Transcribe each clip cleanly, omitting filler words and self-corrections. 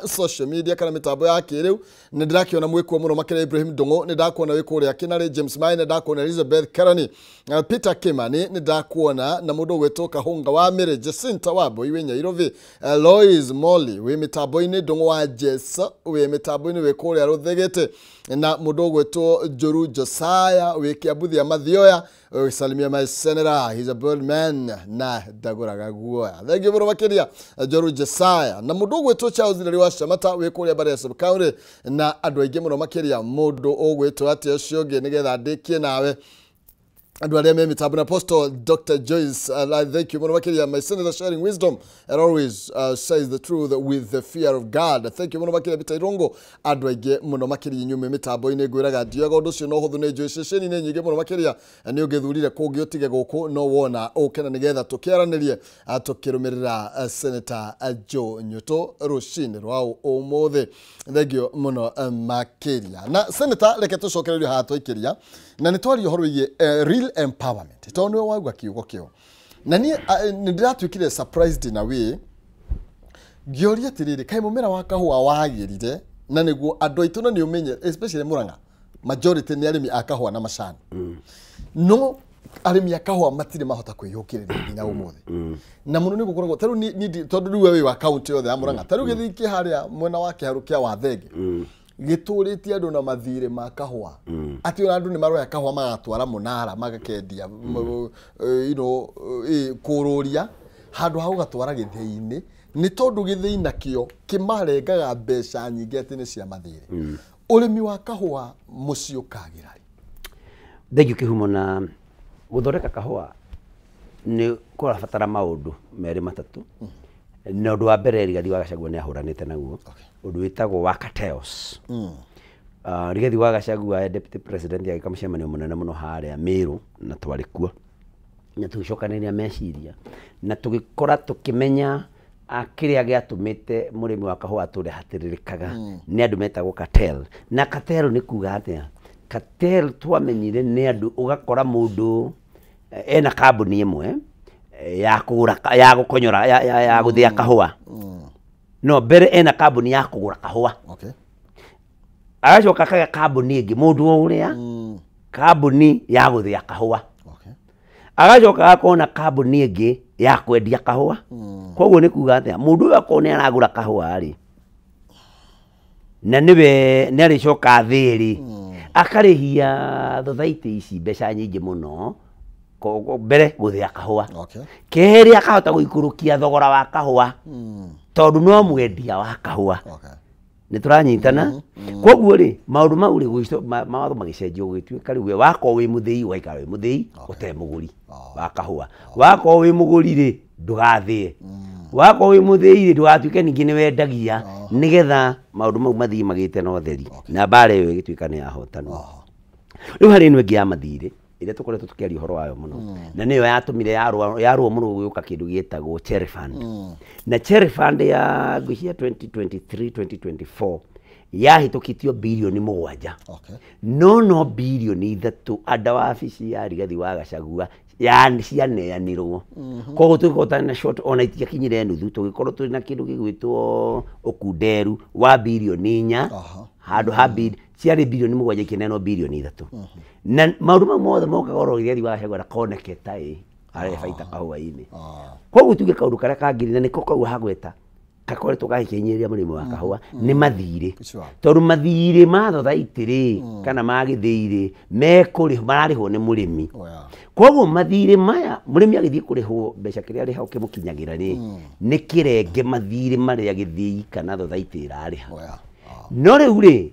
Social media kana mitambo ya kĩrĩu nĩ ndĩrakĩona mwĩkuo mũno makĩria. Ibrahim Ndung'u, nĩ ndakuona wĩ kũrĩa Kĩnarĩ. James Mai, nĩ ndakuona. Elizabeth Karani, Peter Kimani, nĩ ndakuona, na mũndũ ũgwĩtwo Kahũnga wa Mĩrĩ, Jacinta Wambui wĩ Nyairobi, Lois Molly wĩ mĩtambo-inĩ, Ndung'u wa Jesu wĩ mĩtambo-inĩ wĩ kũrĩa Rũthĩgĩte, na mũndũ ũgwĩtwo Njũru Josiah wĩ Kĩambuthia Mathioya, salimia my senator, he's a bird man na ndagũraga guoya. Thank you mũno makĩria, Njoru Josiah, na mũndũ ũgwĩtwo Charles Nderi wa Shamata wĩ kũrĩa Mbarĩ ya Sub County, na andũ aingĩ mũno makĩria. Mũndũ ũgwĩtwo atĩa ũcio ũngĩ nĩgetha ndĩkie nawe andũ arĩa me mĩtambo? Na Apostle Dr. Joyce, thank you mũno makĩria. My senator sharing wisdom and always says the truth with the fear of God. Thank you mũno makĩria, Peter Irungu. Andũ aingĩ mũno makĩria inyuĩ mĩtambo-inĩ, ngwĩraga ndioyaga ũndũ ũcio na ũhũthũ. Nĩ njũĩ ceceni-inĩ nyingĩ mũno makĩria nĩ ũngĩthurire kũngĩ ũtige gũkũ, no wona ũke na nĩgetha tũkĩaranĩrie, tũkĩrũmĩrĩra Senator Joe Nyutu rũcinĩ rwa ũmũthĩ. Thank you mũno makĩria. Na Senator, reke tũcokererie haha twaikĩria na nĩ twaria ũhoro wĩgiĩ real empowerment, tondũ nĩwe wauga kiugo kĩu na niĩ nĩ ndĩratuĩkire surprised in a way, ngĩũria atĩrĩrĩ, kaĩ mũmera wa kahũa wagĩrire na nĩguo andũ aitũ, na nĩ ũmenye especially Murang'a majority nĩ arĩmi a kahũa na macani, no arĩmi a kahũa matirĩ mahota kwĩyũkĩrĩria nginya ũmũthĩ, na mũno nĩ gũkoragwo tarĩu tondũ rĩu we wĩ wa kaunti yothe ya Murang'a, tarĩu gĩthii kĩ harĩa mwena wa kĩharũ kĩa Wathenge gĩtũrĩtie andũ na mathirĩ ma kahũa, atĩ ona andũ nĩ maroya kahũa magatwara mũnara magakendia kũrũria handũ ha gũgatwara gĩthĩi-inĩ, nĩ tondũ gĩthĩi nakĩo kĩmarengaga mbeca nyingĩ atĩ nĩ cia mathirĩ. Ũrĩmi wa kahũa mũciĩ ũkagĩra rĩ? Thengiũ kĩhumo. Na gũthondeka kahũa nĩ kũrabatara maũndũ merĩ matatũ, na ũndũ wa mbere Rigathi wa Gachagua nĩ ahũranĩte naguo, ũndũ wĩtagwo wa cartels. Rigathi wa Gachagua, deputy president, agĩka mũcemanio mũnene mũno harĩa Meru, na twarĩ kuo na tũgĩcokanĩria meciria na tũgĩkora tũkĩmenya kĩrĩa gĩatũmĩte mũrĩmi wa kahũa atũre hatĩrĩrĩkaga nĩ andũ metagwo cartel. Na cartel nĩ kuga atĩa? Cartel twamenyire nĩ andũ ũgakora mũndũ ena kambuni ĩmwe ya kũgũra ya gũkonyora ya gũthĩa kahũa, no mbere ena kambuni ya kũgũra kahũa, agacoka akagĩa kambuni ĩngĩ, mũndũ o ũrĩa, kambuni ya gũthĩa kahũa, agacoka agakorwo na kambuni ĩngĩ ya kwendia kahũa. Koguo nĩ kuga atĩa? Mũndũ ũyũ akorwo nĩ aragũra kahũa rĩ, na nĩwe nĩ arĩcoka thĩ rĩ, akarĩhia thothaitĩ ici mbeca nyingĩ mũno mbere gũthĩa kahũa, kerĩ akahota gũikũrũkia thogora wa kahũa tondũ no mwendia wa kahũa. Nĩ tũranyitana? Koguo rĩ, maũndũ mau rĩ, mawatho magĩcenjio, gũgĩtuĩka rĩu we wakorwo wĩ mũthĩi ũgaikara wĩ mũthĩi ũte mũgũri wa kahũa, wakorwo wĩ mũgũri rĩ, ndũgathĩe, wakorwo wĩ mũthĩi rĩ, ndũgatuĩke ningĩ nĩ wendagia, nĩgetha maũndũ mau mathiĩ magĩte na ũtheri, na mbara ĩyo ĩgĩtuĩka nĩ yahotanwo. Rĩu harĩ ĩno ĩngĩ ya mathirĩ ĩrĩa tũkoretwo tũkĩaria ũhoro wayo mũno, na nĩyo yatũmire yarũa yarũa mũno gũgĩũka kĩndũ gĩtagwo Cherry Fund. Na Cherry Fund ya ngwĩciria 2023 2024 yahĩtũkĩtio birioni 7, no birioni 3 anda wabici ya Rigathi wa Gachagua ya cianeanirwo. Koguo tũgĩkorwo na short ona itiakinyire nuthu, tũgĩkorwo tũrĩ na kĩndũ gĩgwĩtwo ũkunderu wa birioni 4 handũ ha ciarĩ birioni 7 ikĩneanwo birioni 3. Na maũndũ mau mothe mokaga oro Rigathi wa Gachagua ndakoneke ta ĩ arebaita kahũa-inĩ. Koguo tuge kaũndũ karĩa kangĩrĩ na nĩko kau hagweta gakoretwo gagĩkinyĩrĩria mũrĩmi wa kahũa nĩ mathirĩ, tondũ mathirĩ ma thothaitĩ rĩ kana ma gĩthĩi rĩ, mekũrĩhwo mararĩhwo nĩ mũrĩmi. Koguo mathirĩ maya mũrĩmi agĩthiĩ kũrĩhwo mbeca kĩrĩa arĩhagwo kĩmũkinyagĩra rĩ, nĩ kĩrenge mathirĩ marĩa gĩthĩi kana thothaitĩ ĩrarĩha. No rĩu rĩ,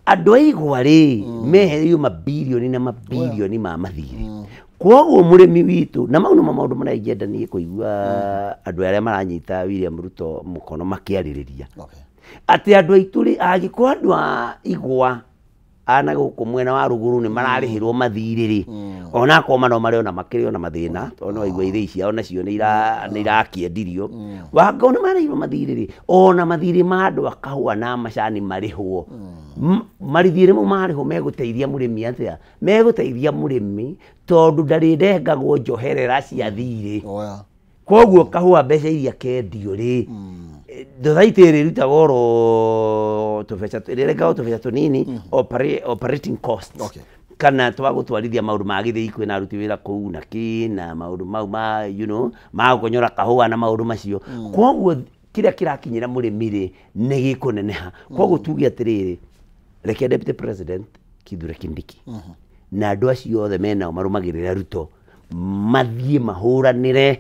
andũ a igwa rĩ, mehereirio mabirioni na mabirioni ma mathirĩ. Koguo mũrĩmi witũ, na mau nĩmo maũndũ marĩa ingĩenda niĩ kũigua andũ arĩa maranyita William Ruto mũkono makĩarĩrĩria, atĩ andũ aitũ rĩ, angĩkorwo andũ a igwa ana gũkũ mwena wa rũgũrũ nĩ mararĩhĩrwo mathirĩ rĩ, ona akorwo no marĩ ona makĩrĩ ona mathĩna, tondũ no waigua ithĩi ciao nacio nĩ irakĩendirio, wangorwo nĩ marĩhirwo mathirĩ rĩ, ona mathirĩ ma andũ a kahũa na macani marĩhwo, marithirĩ mau marĩhwo megũteithia mũrĩmi atĩa? Megũteithia mũrĩmi tondũ ndarĩndengagwo njoherera cia thirĩ. Koguo kahũa mbeca iria kendio rĩ, Thothaitĩ ĩrĩrutaga oro tũbeca, ĩrĩrengaga tũbeca tũnini, operating costs. Kana twagũtwarithia maũndũ ma gĩthĩi, kwĩna aruti wĩra kũu na kĩ na maũndũ mau ma ma gũkonyora kahũa na maũndũ macio. Koguo kĩrĩa kĩrakinyĩra mũrĩmi rĩ nĩ gĩkũneneha. Koguo tuge atĩrĩrĩ, reke Deputy President Kithure Kindiki na andũ acio othe menao marũmagĩrĩra Ruto mathiĩ mahũranĩre,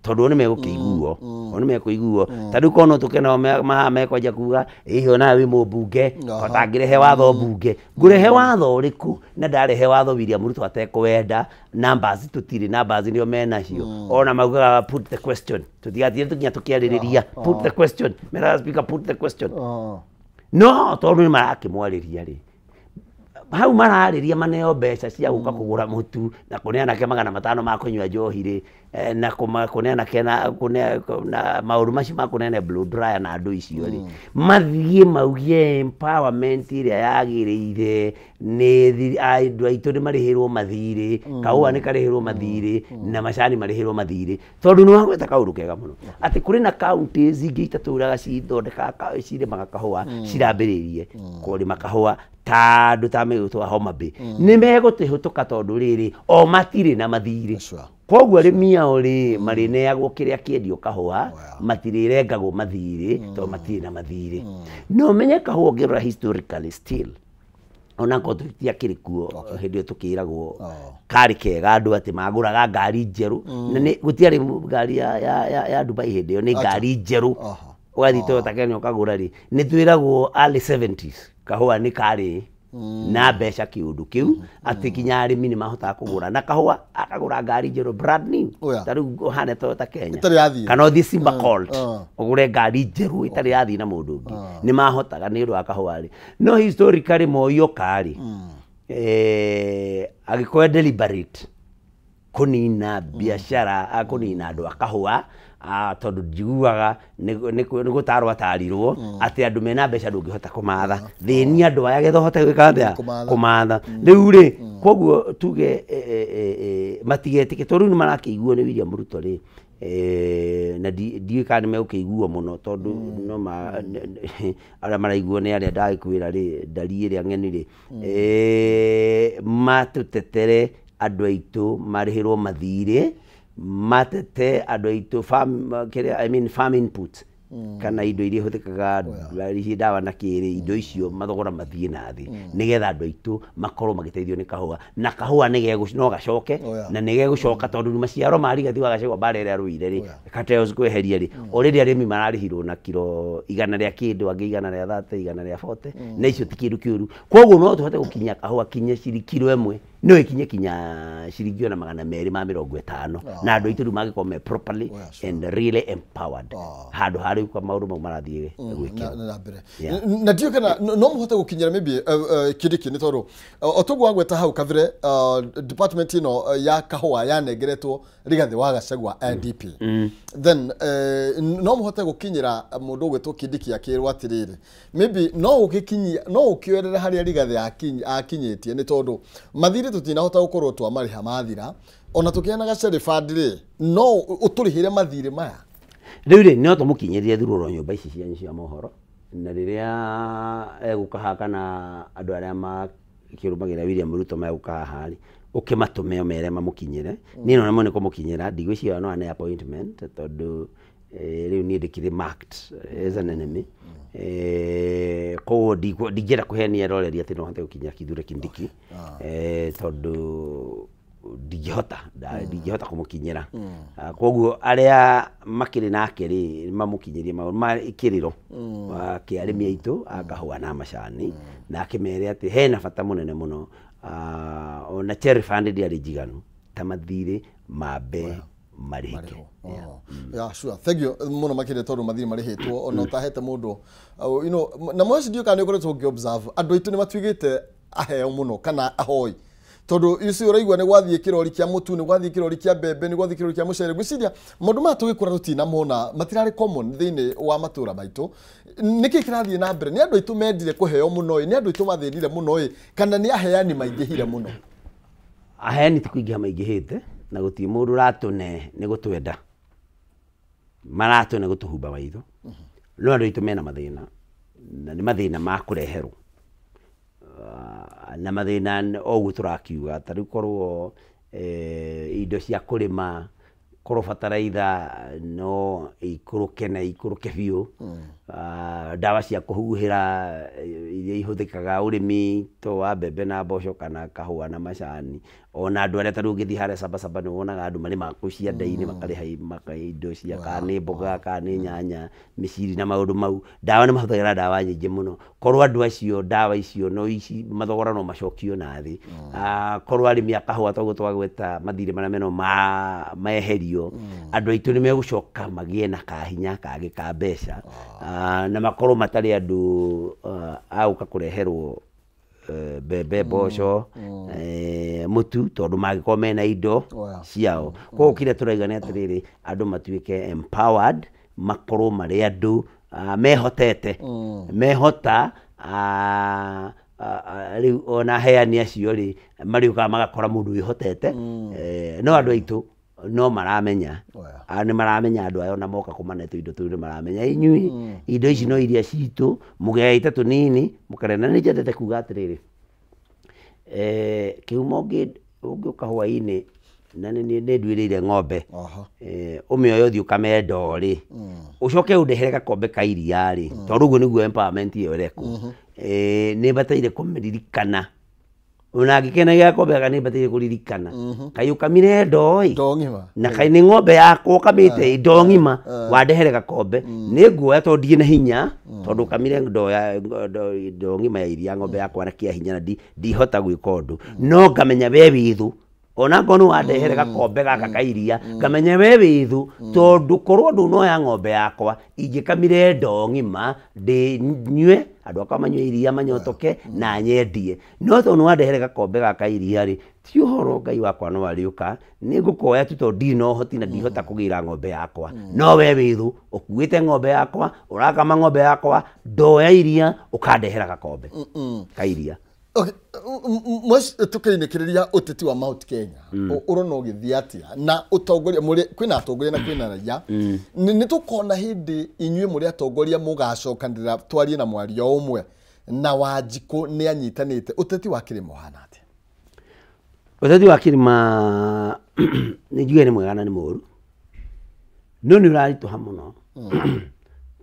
tondũ o nĩ megũkĩiguo, o nĩ mekũiguo. Ta rĩu korwo no tũke nao maha mekwanja kuga ĩhĩ onawe wĩ mũmbunge, ũtangĩrehe watho mbunge, ngũrehe watho ũrĩkũ na ndarehe watho William Ruto atekwenda? Numbers tũtirĩ, numbers nĩo menacio. Ona maugaga put the question, tũtigatire tũkinya tũkĩarĩrĩria put the question, meraga speaker put the question. No tondũ nĩ marakĩmwarĩria rĩ, hau mararĩria maneo mbeca cia gũka kũgũra mũtu na kũne anake 500 ma kũnyua njohi rĩ, na kũne anake na kũne na maũndũ macio ma kũneana blow dryer na andũ icio rĩ, mathiĩ maugie empowerment ĩrĩa yagĩrĩire nĩ andũ aitũ nĩ marĩhĩrwo mathirĩ, kahũa nĩ karĩhĩrwo mathirĩ na macani marĩhĩrwo mathirĩ. Tondũ nĩ wagweta kaũndũ kega mũno atĩ kũrĩ na counties ingĩ itatũraga cithondekaga cirĩmaga kahũa, cirambĩrĩirie kũrĩma kahũa ta andũ ta megũtwa Homa Bay nĩ megũtĩhũtũka, tondũ rĩrĩ o matirĩ na mathirĩ. Koguo arĩmi ao rĩ marĩneagwo kĩrĩa kĩendio kahũa, matirĩrengagwo mathirĩ tondũ matirĩ na mathirĩ. No menye kahũa ũngĩrora historically still, ona korwo tũtiakĩrĩ kuo hĩndĩ ĩyo tũkĩragwo karĩ kega, andũ atĩ magũraga ngari njerũ na nĩ gũtiarĩ ngari ya Dubai hĩndĩ ĩyo, nĩ ngari njerũ. Ũgathiĩ Toyota Kenya ũkagũra rĩ, nĩ twĩragwo early 70s kahũa nĩ karĩ na mbeca kĩũndũ kĩu atĩ kinya arĩmi nĩ mahotaga kũgũra na kahũa, akagũra ngari njerũ, brand new. Ta rĩu ũhane Toyota Kenya kana ũthiĩ Simba Colt ũgũre ngari njerũ ĩtarĩ yathiĩ na mũndũ ũngĩ, nĩ mahotaga nĩ ũndũ wa kahũa rĩ. No historically Moi oka rĩ, agĩkorwo deliberate kũnina biacara, kũnina andũ a kahũa, tondũ njiguaga nĩ gũtarwo atarirwo atĩ andũ mena mbeca ndũngĩhota kũmatha, thĩnia andũ aya getha ũhote gwĩka atĩa? Kũmatha. Rĩu rĩ, koguo tuge matigetĩke, tondũ rĩu nĩ marakĩiguo nĩ William Ruto rĩ, na ndiũĩ kana nĩ megũkĩiguo mũno, tondũ no ma arĩa maraiguo nĩ arĩa ndagĩkwĩra rĩ, ndari ĩrĩa ng'eni rĩ, matũtetere andũ aitũ marĩhĩrwo mathirĩ, matete andũ aitũ farm, kĩrĩa, I mean farm input, kana indo iria ihũthĩkaga ici ndawa na kĩrĩ, indo icio mathogora mathiĩ na thĩ, nĩgetha andũ aitũ makorwo magĩteithio nĩ kahũa, na kahũa nĩ no gacoke na nĩ gegũcoka, tondũ maciaro ma Rigathi wa Gachagua mbara ĩrĩa arũire rĩ, cartels kweheria rĩ, already arĩmi mararĩhirwo na kiro 100 rĩa kĩndũ, angĩ 130, 140, na icio ti kĩndũ kĩũru. Koguo no tũhote gũkinyia kahũa kinya kiro ĩmwe no ĩkinye kinya ciringi ona 250, na andũ aitũ rĩu mangĩkorwo me properly and really empowered handũ ha rĩu kwa maũndũ mau marathiĩ gwĩkĩrwo na mbere. Na ndiũĩ kana no mũhote gũkinyĩra maybe Kindiki, nĩ tondũ o toguo wagweta hau kabere, department ĩno ya kahũa yanengeretwo Rigathi wa Gachagua NDP, then no mũhote gũkinyĩra mũndũ ũgwĩtwo Kindiki akĩrwo atĩrĩrĩ, maybe no ũgĩkinyia, no ũkĩoerere harĩa Rigathi akinyĩtie, nĩ tondũ mathirĩ tũtinahota gũkorwo twamarĩha mathira, ona tũkĩheanaga Cherry Fund rĩ, no ũtũrĩhĩre mathirĩ maya. Rĩu rĩ, no tũmũkinyĩrie through oro nyũmba ici cianyu cia mohoro, na rĩrĩa egũka haha kana andũ arĩa makĩrũmagĩrĩra William Ruto megũka haha rĩ, ũkĩmatũme ũmere mamũkinyĩre. Niĩ no nĩ kũmũkinyĩra, ndigwĩciria no ane appointment, tondũ rĩu niĩ ndĩkĩrĩ marked as an enemy. Koguo ndingĩenda kũhenia eroreri atĩ no hote gũkinyĩra Kithure Kindiki, tondũ ndingĩhota kũmũkinyĩra. Koguo arĩa makĩrĩ nake rĩ, mamũkinyĩrie maũndũ ma kĩrĩro kĩa arĩmi aitũ a kahũa na macani, na akĩmere atĩ hena bata mũnene mũno, ona Cherry Fund ndĩarĩ njiganu ta mathirĩ mambe marĩhĩke. Yeah, sure. Thank you mũno makĩria, tondũ mathirĩ marĩhĩtwo ona ũtahete mũndũ, na mweci ndiũĩ kana nĩ ũkoretwo ũngĩ observe andũ aitũ nĩ matuĩkĩte aheo mũno kana ahoi, tondũ icio ũraigua nĩ gwathiĩ kĩrori kĩa mũtu, nĩ gwathiĩ kĩrori kĩa mbembe, nĩ gwathiĩ kĩrori kĩa mũcere. Ngwĩciria maũndũ maya tũgĩkũra tũtinamona, matirarĩ common thĩinĩ wa matũra maitũ. Nĩkĩ kĩrathiĩ na mbere? Nĩ andũ aitũ mendire kũheo mũno ĩ, nĩ andũ aitũ mathĩnire mũno ĩ, kana nĩ aheani maingĩhire mũno? Aheani ti kũingĩha maingĩhĩte, na gũtirĩ mũndũ ũratũne nĩ gũtwenda, maratũne gũtũhumba maitho. No andũ aitũ mena mathĩna, na nĩ mathĩna ma kũreherwo. Na mathĩna o ũguo tũrakiuga, ta rĩu korwo indo cia kũrĩma, korwo bataraitha no ikũrũke na ikũrũke biũ. Ndawa cia kũhuhĩra iria ihũthĩkaga ũrĩmi to wa mbembe na mboco kana kahũa na macani. Ona andũ arĩa ta rĩu ũngĩthiĩ harĩa Sabasaba nĩ wonaga andũ marĩmaga kũu cianda-inĩ, makarĩha indo cia kana nĩ mboga kana nĩ nyanya, mĩciri na maũndũ mau. Ndawa nĩ mahũthagĩra ndawa nyingĩ mũno. Korwo andũ acio ndawa icio no ici mathogora no macokio na thĩ. Korwo arĩmi a kahũa toguo twagweta mathirĩ marĩa meno meherio, andũ aitũ nĩ megũcoka magĩe na kahinya kangĩ ka mbeca. Na makorwo matarĩ andũ a gũka kũreherwo mbembe, mboco, mũtu, tondũ mangĩkorwo mena indo ciao. Koguo kĩrĩa tũrauga nĩ atĩrĩrĩ, andũ matuĩke empowered, makorwo marĩ andũ mehotete, mehota. Rĩu ona aheani acio rĩ, marĩũkaga magakora mũndũ wĩhotete. No andũ aitũ no maramenya, nĩ maramenya andũ aya ona moka kũmane tũindo tũu nĩ maramenya inyuĩ indo ici no iria citũ, mũgeita tũnini mũkarĩa. Na nĩ nyendete kuga atĩrĩrĩ, kĩhumo ũngĩũka hwaĩ-inĩ na nĩ nduĩrĩire ng'ombe, ũmĩoye ũthiĩ ũkame ndoo rĩ, ũcoke ũndehere gakombe ka iria rĩ, tondũ ũguo nĩguo empowerment ĩyo ĩrekwo. Nĩ bataire kũmĩririkana, ona angĩkenagia gakombe gaka nĩ bataire kũririkana kaĩ ũkamire ndoo ĩ, na kaĩ nĩ ng'ombe yakwa ũkamĩte ndoo ng'ima, wandehere gakombe, nĩ nguoya tondũ ndirĩ na hinya, tondũ ũkamire ndoo ng'ima ya iria ng'ombe yakwa na kĩa hinya na ndihota gwĩka ũndũ, no ngamenya we wĩ thũ. Ona ngorwo nĩ wandehere gakombe gaka ka iria, ngamenya we wĩ thũ, tondũ korwo ndũnoya ng'ombe yakwa ingĩkamire ndoo ng'ima ndĩnyue, andũ akwa manyue iria manyotoke na nyendie. No tondũ nĩ wandehere gakombe gaka ka iria rĩ, ti ũhoro Ngai wakwa no arĩũka, nĩ ngũkoya tu tondũ ndirĩ na ũhoti na ndihota kũgĩra ng'ombe yakwa. No we wĩ thũ, ũkuĩte ng'ombe yakwa, ũrakama ng'ombe yakwa, ndoo ya iria, ũkandehera gakombe ka iria. Okay, tukiinĩkĩrĩria ũteti wa Mount Kenya, ũrona ũgĩthiĩ atĩa na ũtongoria kwĩna atongoria na kwĩna raia? Nĩ tũkona hĩndĩ inyuĩ mũrĩ atongoria mũgacokanĩrĩra twarie na mwario ũmwe, na Wanjikũ nĩ anyitanĩte, ũteti wa kĩrĩma ũhana atĩa? Ũteti wa kĩrĩma nĩ njuge nĩ mwega na nĩ mũũru, no nĩ ũraritũha mũno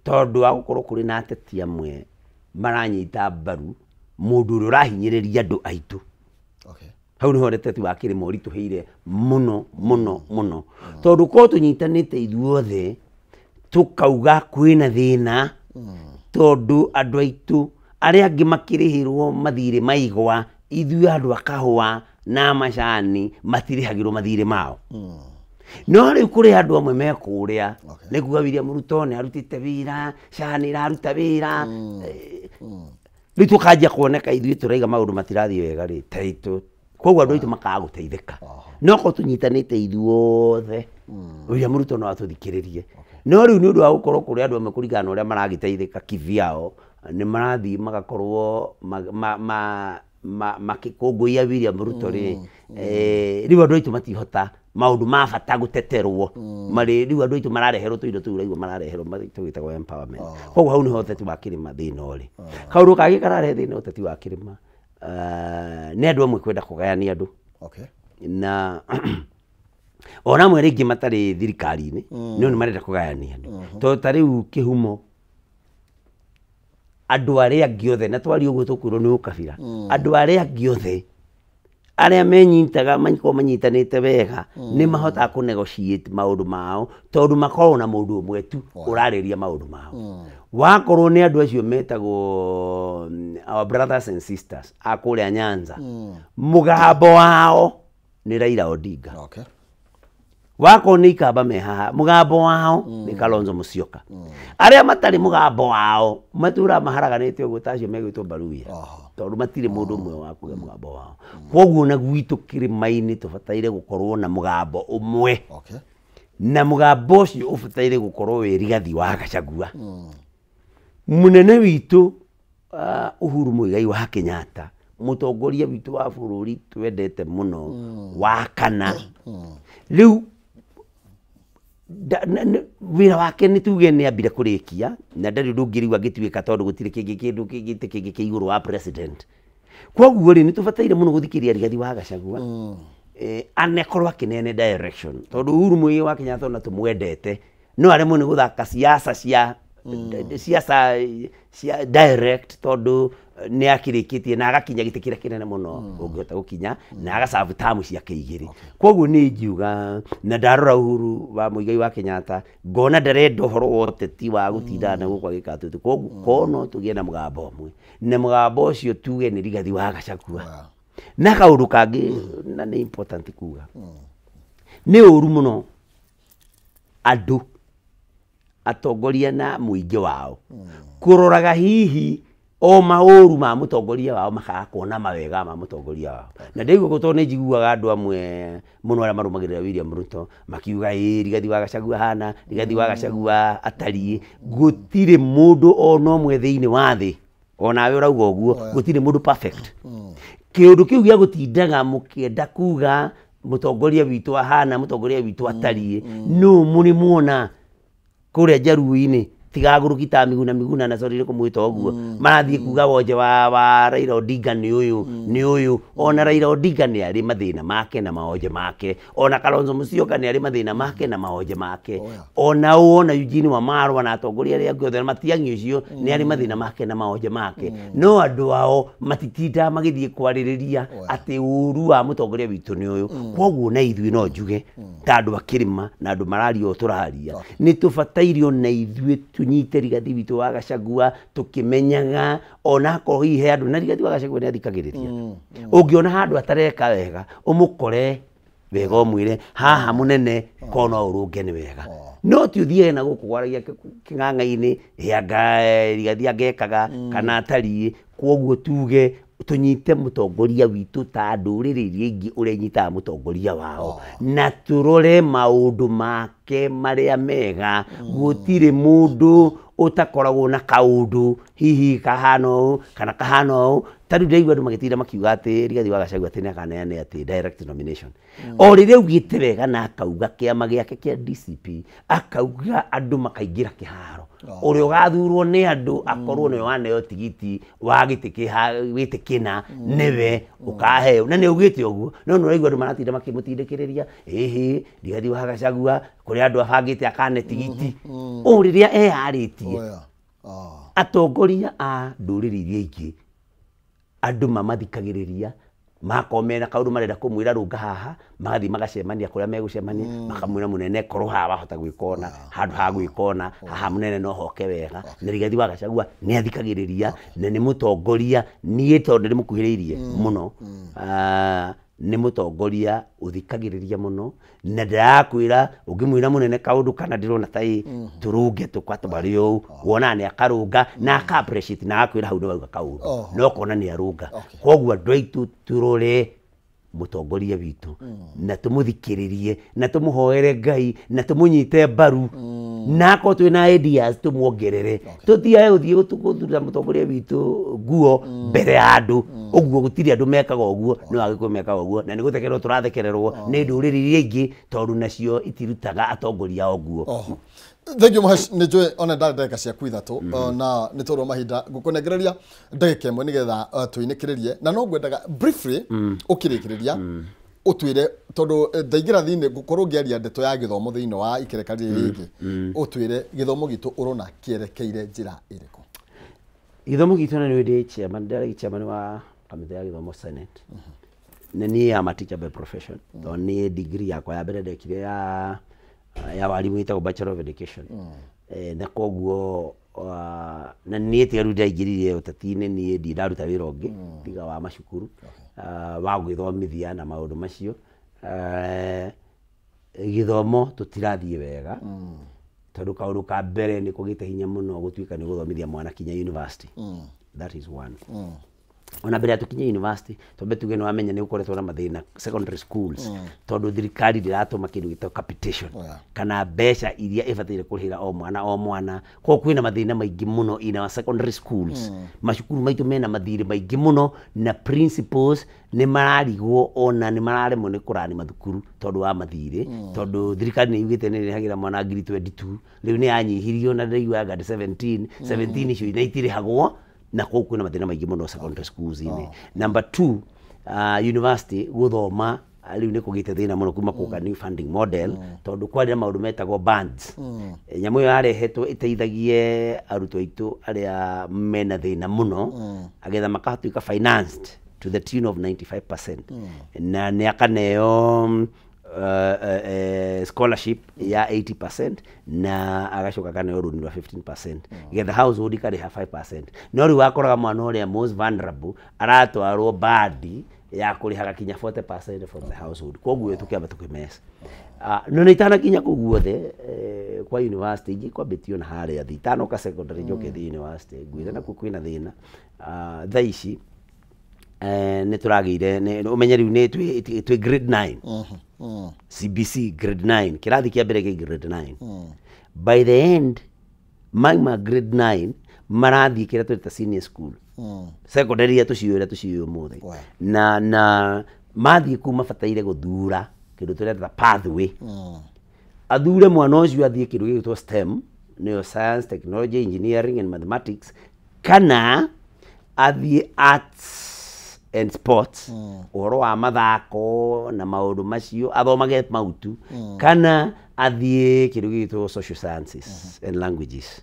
tondũ wa gũkorwo kũrĩ na ateti amwe maranyita mbaru mũndũ ũrĩa ũrahinyĩrĩria andũ aitũ. Hau nĩho ũteti wa kĩrĩma ũritũhĩire mũno mũno mũno, tondũ korwo tũnyitanĩte ithuothe tũkauga kwĩna thĩna, tondũ andũ aitũ arĩa angĩ makĩrĩhĩrwo mathirĩ ma igwa, ithuĩ andũ a kahũa na macani matirĩhagĩrwo mathirĩ mao. No rĩu kũrĩ andũ amwe me kũrĩa, nĩ kuga William Ruto nĩ arutĩte wĩra, SHA nĩ ĩraruta wĩra, rĩu tũkanjia kuoneka ithuĩ tũraiga maũndũ matirathiĩ wega rĩ, ta itũ. Koguo andũ aitũ makaga gũteithĩka. No korwo tũnyitanĩte ithuothe, William Ruto no atũthikĩrĩrie. No rĩu nĩ ũndũ wa gũkorwo kũrĩ andũ amwe kũringana na ũrĩa maragĩteithĩka kivyao, nĩ marathiĩ magakorwo makĩkũngũiya William Ruto rĩ, rĩu andũ aitũ matihota maũndũ ma bata gũteterwo. Marĩ rĩu andũ aitũ marareherwo tũindo tũu ũraigua marareherwo tũgĩtagwo empowerment. Koguo hau nĩho ũteti wa kĩrĩma thĩna ũrĩ. Kaũndũ kangĩ kararehe thĩna ũteti wa kĩrĩma, nĩ andũ amwe kwenda kũgayania andũ. Na ona amwe rĩngĩ matarĩ thirikari-inĩ, no nĩ marenda kũgayania andũ. Tondũ ta rĩu kĩhumo, andũ arĩa angĩ othe, na twaria ũguo tũkwĩrwo nĩ ũkabira, andũ arĩa angĩ othe arĩa menyitaga makorwo manyitanĩte wega nĩ mahotaga kũ negotiate maũndũ mao, tondũ makoragwo na mũndũ ũmwe tu ũrarĩria maũndũ mao. Wakorwo nĩ andũ acio metagwo our brothers and sisters a kũrĩa Nyanza, mũgambo wao nĩ Raila Odinga. Wakorwo nĩ Ikamba me haha, mũgambo wao nĩ Kalonzo Musyoka. Arĩa matarĩ mũgambo wao matũraga maharaganĩte ũguo ta acio megwĩtwo Baruya, tondũ matirĩ mũndũ ũmwe wa kuga mũgambo wao. Koguo na gwitũ kĩrĩma-inĩ tũbataire gũkorwo na mũgambo ũmwe, na mũgambo ũcio ũbataire gũkorwo wĩ Rigathi wa Gachagua. Mũnene witũ Uhuru Muigai wa Kenyatta, mũtongoria witũ wa bũrũri twendete mũno wa kana, rĩu Wĩra wake nĩ tuge nĩ ambire kũrĩkia na ndarĩ ũndũ ũngĩrigwo angĩtuĩka tondũ gũtirĩ kĩngĩ kĩndũ kĩngĩ kĩngĩ kĩ igũrũ wa president. Koguo rĩ, nĩ tũbataire mũno gũthikĩrĩria Rigathi wa Gachagua, anekorwo akĩneane direction, tondũ Uhuru Muigai wa Kenyatta ona tũmwendete no aremwo nĩ gũthaka siasa cia siasa cia direct, tondũ nĩ akĩrĩkĩtie na agakinya gĩtĩ kĩrĩa kĩnene mũno ũngĩhota gũkinya na agacabu tamu ciake igĩrĩ. Koguo nĩ ingiuga na ndarora Uhuru wa Muigai wa Kenyatta ngona ndarenda ũhoro wa ũteti wa gũtinda na gũkũ agĩka atĩ. Koguo kono tũgĩe na mũgambo ũmwe, na mũgambo ũcio tuge nĩ Rigathi wa Gachagua. Na kaũndũ kangĩ na nĩ important kuga, nĩ ũru mũno andũ atongoria na mũingĩ wao kũroraga hihi o maũru ma mũtongoria wao makaga kuona mawega ma mũtongoria wao. Na ndaigua tondũ nĩ njiguaga andũ amwe mũno arĩa marũmagĩrĩra William Ruto makiuga ĩ Rigathi wa Gachagua hana, Rigathi wa Gachagua atariĩ. Gũtirĩ mũndũ ona ũmwe thĩinĩ wa thĩ, onawe ũrauga ũguo, gũtirĩ mũndũ perfect. Kĩũndũ kĩu gĩa gũtindaga mũkĩenda kuga mũtongoria witũ ahana, mũtongoria witũ atariĩ, nũ mũrĩ muona kũrĩa Njaruo-inĩ tigagũrũki ta Miguna Miguna na sorry nĩ kũmwĩta ũguo, marathiĩ kuga wonje wa Raila Odinga nĩ ũyũ nĩ ũyũ. Ona Raila Odinga nĩ arĩ mathĩna make na maonje make, ona Kalonzo Musyoka nĩ arĩ mathĩna make na maonje make, ona ũ ona Eugene Wamalwa na atongoria arĩa angĩ othe na Matiang'i ũcio nĩ arĩ mathĩna make na maonje make, no andũ ao matitindaga magĩthiĩ kwarĩrĩria atĩ ũru wa mũtongoria witũ nĩ ũyũ. Koguo na ithuĩ no njuge ta andũ a kĩrĩma na andũ mararia ũũ tũraria, nĩ tũbataire ona ithuĩ tũnyite Rigathi witũ wa Gachagua tũkĩmenyaga onakorwo hihi he andũ na Rigathi wa Gachagua nĩ athikagĩrĩria. Ũngĩona handũ atareka wega ũmũkore wega ũmwĩre haha mũnene kono ũrũnge nĩ wega, no ti ũthiage na gũkũ gwaragia kĩng'ang'a-inĩ anga Rigathi angekaga kana atariĩ. Koguo tuge tũnyite mũtongoria witũ ta ndũrĩrĩ iria ingĩ ũrĩa inyitaga mũtongoria wao, na tũrore maũndũ make marĩa mega. Gũtirĩ mũndũ ũtakoragwo na kaũndũ hihi kahana ũũ kana kahana ũũ. Ta rĩu ndĩraigua andũ magĩtinda makiuga atĩ Rigathi wa Gachagua atĩ nĩakaneane atĩ direct nomination. O rĩrĩa augĩte wega na akauga kĩama gĩake kĩa DCP, akauga andũ makaingĩra kĩharo, ũrĩa ũgathurwo nĩ andũ akorwo nĩwe waneo tigiti wa gĩtĩ gĩtĩ kĩna nĩwe ũkaheo, na nĩ augĩte ũguo. No nĩ ũraigua andũ maratinda makĩmũtindĩkĩrĩria ĩhĩ Rigathi wa Gachagua kũrĩa andũ abangĩte akane tigiti o rĩrĩa eyarĩtie. Atongoria a ndũrĩrĩ iria ingĩ andũ mamathikagĩrĩria, makorwo mena kaũndũ marenda kũmwĩra rũnga haha, magathiĩ magacemania kũrĩa megũcemania, makamwĩra mũnene korwo haha wahota gwĩka ũna, handũ ha gwĩka ũna haha mũnene no hoke wega. Na Rigathi wa Gachagua nĩ athikagĩrĩria na nĩ mũtongoria, niĩ tondũ ndĩmũkuhĩrĩirie mũno, nĩ mũtongoria ũthikagĩrĩria mũno, na ndĩrakwĩra ũngĩmwĩra mũnene kaũndũ kana ndĩrona ta ĩ tũrũnge tũkatware ũũ, wonaga nĩ akarũnga na aka appreciate na agakwĩra hau nĩ wauga kaũndũ, no ũkona nĩ arũnga. Koguo andũ aitũ tũrore mũtongoria witũ na tũmũthikĩrĩrie na tũmũhoere Ngai na tũmũnyite mbaru, na akorwo twĩna ideas tũmuongerere, tũtiage gũthiĩ gũthura mũtongoria witũ nguo mbere ya andũ. Ũguo gũtirĩ andũ mekaga ũguo, no Agĩkũyũ mekaga ũguo, na nĩ gũthekererwo tũrathekererwo nĩ ndũrĩrĩ iria ingĩ tondũ nacio itirutaga atongoria ao nguo. Thank you much. Nĩ njũĩ ona ndarĩ ndagĩka ciaku ithatũ na nĩ tondũ wa mahinda ngũkũnengereria ndagĩka ĩmwe nĩgetha tũinĩkĩrĩrie, na no ngwendaga briefly ũkĩrĩkĩrĩria ũtwĩre, tondũ ndaingĩra thĩinĩ ngũkorwo ngĩaria ndeto ya gĩthomo thĩinĩ wa ikereka rĩrĩ rĩngĩ, ũtwĩre gĩthomo gitũ ũrona kĩerekeire njĩra ĩrĩkũ? Gĩthomo gitũ na nĩ ndĩ chairman, ndarĩ chairman wa kamĩtĩ ya gĩthomo Senate, na niĩ am a teacher by profession, tondũ niĩ degree yakwa ya mbere ndekire ya warimu ĩtagwo Bachelor of Education, na koguo na niĩ tiga rĩu ndaingĩrire ũteti-inĩ niĩ ndirĩ ndaruta wĩra ũngĩ tiga wa macukuru wa gwĩthomithia na maũndũ macio. Gĩthomo tũtirathiĩ wega tondũ kaũndũ ka mbere nĩ kũgĩte hinya mũno gũtuĩka nĩ gũthomithia mwana kinya university. That is one. Ona mbere ya tũkinye university, twambe tuge nĩ wamenya nĩ ũkoretwo na mathĩna secondary schools, tondũ thirikari ndĩratũma kĩndũ gĩtagwo capitation, kana mbeca iria ĩbataire kũrĩhĩra o mwana o mwana. Koguo kwĩna mathĩna maingĩ mũno in our secondary schools. Macukuru maitũ mena mathirĩ maingĩ mũno, na principals nĩ mararigwo ona nĩ mararemwo nĩ kũrani mathukuru tondũ wa mathirĩ, tondũ thirikari nĩ yugĩte nĩ ĩrĩhagĩra mwana ngiri 22, rĩu nĩ yanyihirio na ndĩraiguaga 17 17 icio na itirĩhagwo, na koguo kwĩna mathĩna maingĩ mũno secondary schools-inĩ. Number 2, university gũthoma rĩu nĩ kũgĩte thĩna mũno kuma kũka new funding model, tondũ kwarĩ na maũndũ metagwo bands. Nyamũ ĩyo yarehetwo ĩteithagie arutwo aitũ arĩa mena thĩna mũno, agetha makatuĩka financed to the tune of 95%, na nĩ akaneo scholarship ya 80%, na agacoka akaneo rũni rwa 15%, getha household ikarĩha 5%. No rĩu wakoraga mwana ũrĩa most vulnerable aratwarwo bandi ya kũrĩhaga kinya 40% from the household. Koguo tũkĩamba tũkĩmesa no nĩ itanakinya kũu guothe kwa university ingĩ kwambĩtio na harĩa thĩ itanoka secondary njoke thĩ university ngwĩra nakuo kwĩna thĩna. Thaa ici nĩ tũragĩire ũmenye rĩu nĩ twĩ grade 9, CBC grade 9, kĩrathi kĩa mbere kĩ grade 9. By the end mauma grade 9 marathiĩ kĩrĩa twĩta senior school, secondary iria tũciũĩ tũciũĩ ũmũthĩ, na mathiĩ kũu mabataire gũthura kĩndũ tũreta pathway. Athure mwana ũcio athiĩ kĩndũ gĩgwĩtwo STEM, nĩyo science, technology, engineering and mathematics, kana athiĩ arts and sports, ũhoro wa mathako na maũndũ macio athomage mautu, kana athiĩ kĩndũ gĩgwĩtwo social sciences and languages.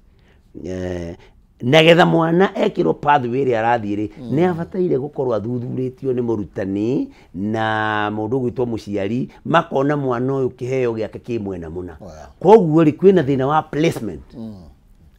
Nagetha mwana ekĩrwo pathway ĩrĩa arathiĩ rĩ, nĩ abataire gũkorwo athuthurĩtio nĩ mũrutani na mũndũ ũgwĩtwo mũciari, makona mwana ũyũ kĩheo gĩake kĩ mwena mũna. Koguo rĩ, kwĩna thĩna wa placement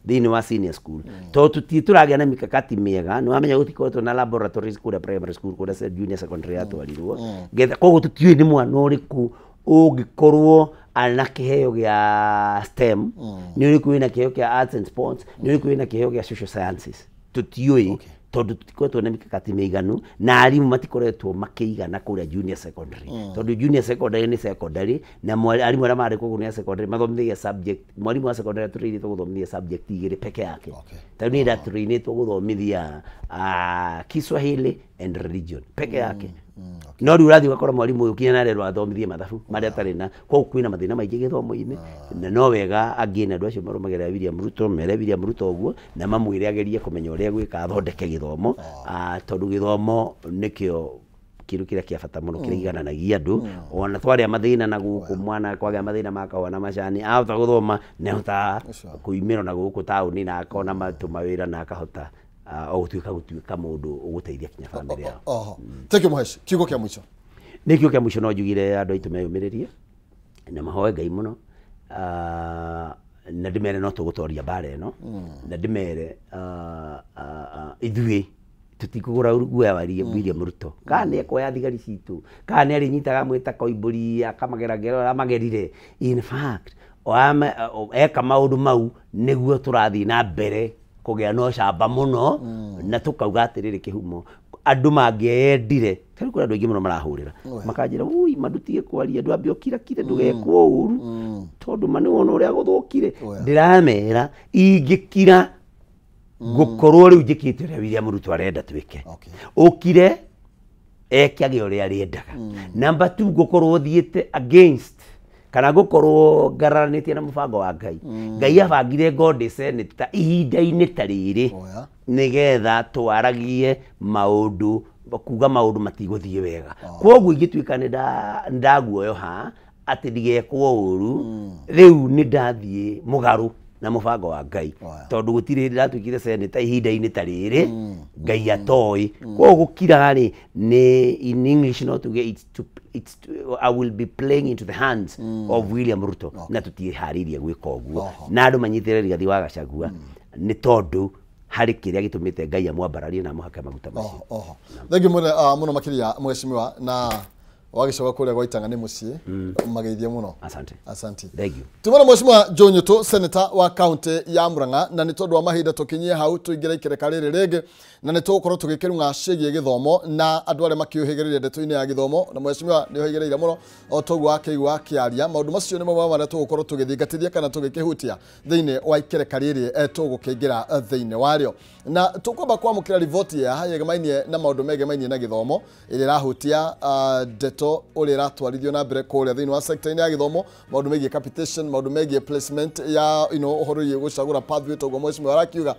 thĩinĩ wa senior school, tondũ tũtirĩ tũragĩa na mikakati mĩega. Nĩ wamenya gũtikoretwo na laboratories kũrĩa primary school, kũrĩa junior secondary yatwarirwo getha, koguo tũtiũĩ nĩ mwana ũrĩkũ ũngĩkorwo arĩ na kĩheo gĩa STEM, nĩ ũrĩkũ wĩna kĩheo kĩa arts and sports, nĩ ũrĩkũ wĩna kĩheo gĩa social sciences. Tũtiũĩ tondũ tũtikoretwo na mikakati mĩiganu, na arimũ matikoretwo makĩigana kũrĩa junior secondary, tondũ junior secondary nĩ secondary, na arimũ arĩa marĩ kũu nĩ a secondary mathomithagia subject. Mwarimũ wa secondary atũrĩirĩtwo gũthomithia subject igĩrĩ peke yake. Tarĩu niĩ ndatũrĩinĩtwo gũthomithia Kiswahili and religion peke yake. No rĩu ũrathiĩ ũgakora mwarimũ ũyũ kinya narerwo athomithie mathabu marĩa atarĩ na. Koguo kwĩna mathĩna maingĩ gĩthomo-inĩ, na no wega angĩ na andũ acio marũmagĩrĩra William Ruto mere William Ruto ũguo, na mamwĩre agerie kũmenya ũrĩa gwĩka athondeke gĩthomo, tondũ gĩthomo nĩkĩo kĩndũ kĩrĩa kĩa bata mũno kĩrĩa kĩigananagia andũ. Ona twarĩa mathĩna na gũkũ, mwana kwagĩa mathĩna ma kahũa na macani, ahota gũthoma nĩ ahotaga kuimĩra na gũkũ taũni na akona tũmawĩra na akahota o gũtuĩka mũndũ ũgũteithia kinya bamĩrĩ yao. Oho. Thank you Mũheshi. Kiugo kĩa mũico. Nĩ kiugo kĩa mũico no njugire andũ aitũ meyũmĩrĩrie na mahoe Ngai mũno, na ndĩmere no tũgũtoria mbara ĩno, na ndĩmere ithuĩ tũtikũgũra guoya wa William Ruto, kana nĩ ekoya thigari citũ, kana nĩ arĩnyitaga mwĩta Koimbũri akamageragera ũrĩa amagerire. In fact, eka maũndũ mau nĩguo tũrathiĩ na mbere kũgĩa na ũcamba mũno, na tũkauga atĩrĩrĩ kĩhumo andũ mangĩendire. Tarĩu kũrĩ andũ aingĩ mũno marahũrĩra makanjĩra, ui mandutige kwaria, ndwambe ũkirakire ndũgekwo ũru, tondũ ma nĩwona ũrĩa gũthũkire. Ndĩramera ingĩkira ngũkorwo rĩu njĩkĩte ũrĩa William Ruto arenda twĩke, ũkire ekage ũrĩa arĩendaga. Number 2, ngũkorwo thiĩte against kana ngũkorwo ngararanĩtie na mũbango wa Ngai. Ngai abangire Ngondĩ senator ihinda-inĩ ta rĩrĩ nĩgetha twaragie maũndũ, kuga maũndũ matigũthiĩ wega. Koguo ingĩtuĩka nĩ ndaguoyoha atĩ ndigekwo ũru, rĩu nĩ ndathiĩ mũgarũ na mũbango wa Ngai, tondũ gũtirĩ hĩndĩ ndatuĩkire senator ihinda-inĩ ta rĩrĩ Ngai atoĩ. Koguo gũkira rĩ, nĩ in English no tuge I will be playing into the hands of William Ruto, na tũtiĩharĩirie gwĩka ũguo. Na andũ manyitĩrĩre Rigathi wa Gachagua nĩ tondũ harĩ kĩrĩa gĩtũmĩte Ngai amwambararie na amũhake maguta macio. Oho. Thank you mũno makĩria mheshimiwa, na Wagĩcoka kũrĩa gwa Itanga nĩ mũciĩ, mageithie mũno. Asante. Asante. Thank you. Tumana Mheshimiwa Joe Nyutu, senator wa kaunti ya Murang'a, na nĩ tondũ wa mahinda tũkinyie hau tũingĩre ikereka rĩrĩ rĩngĩ, na nĩ tũgũkorwo tũgĩkĩrung'a ciĩgiĩ gĩthomo na andũ arĩa makĩũhĩgĩrĩire ndeto-inĩ ya gĩthomo, na mheshimiwa nĩ ũhĩgĩrĩire mũno o toguo akĩigua akĩaria. Maũndũ macio nĩmo mamwe marĩa tũgũkorwo tũgĩthingatithia kana tũgĩkĩhutia thĩinĩ wa ikereka rĩrĩ tũgũkĩingĩra thĩinĩ warĩo, na tũkwamba kwamũkĩra riboti ya yegemainie na maũndũ megemainie na gĩthomo ĩrĩa ĩrahutia ndeto ũrĩa ĩratwarithio na mbere kũrĩa thĩinĩ wa sector-inĩ ya gĩthomo, maũndũ megiĩ capitation, maũndũ megiĩ placement ya ũhoro wĩgiĩ gũcagũra pathway toguo mheshimiwa arakiuga.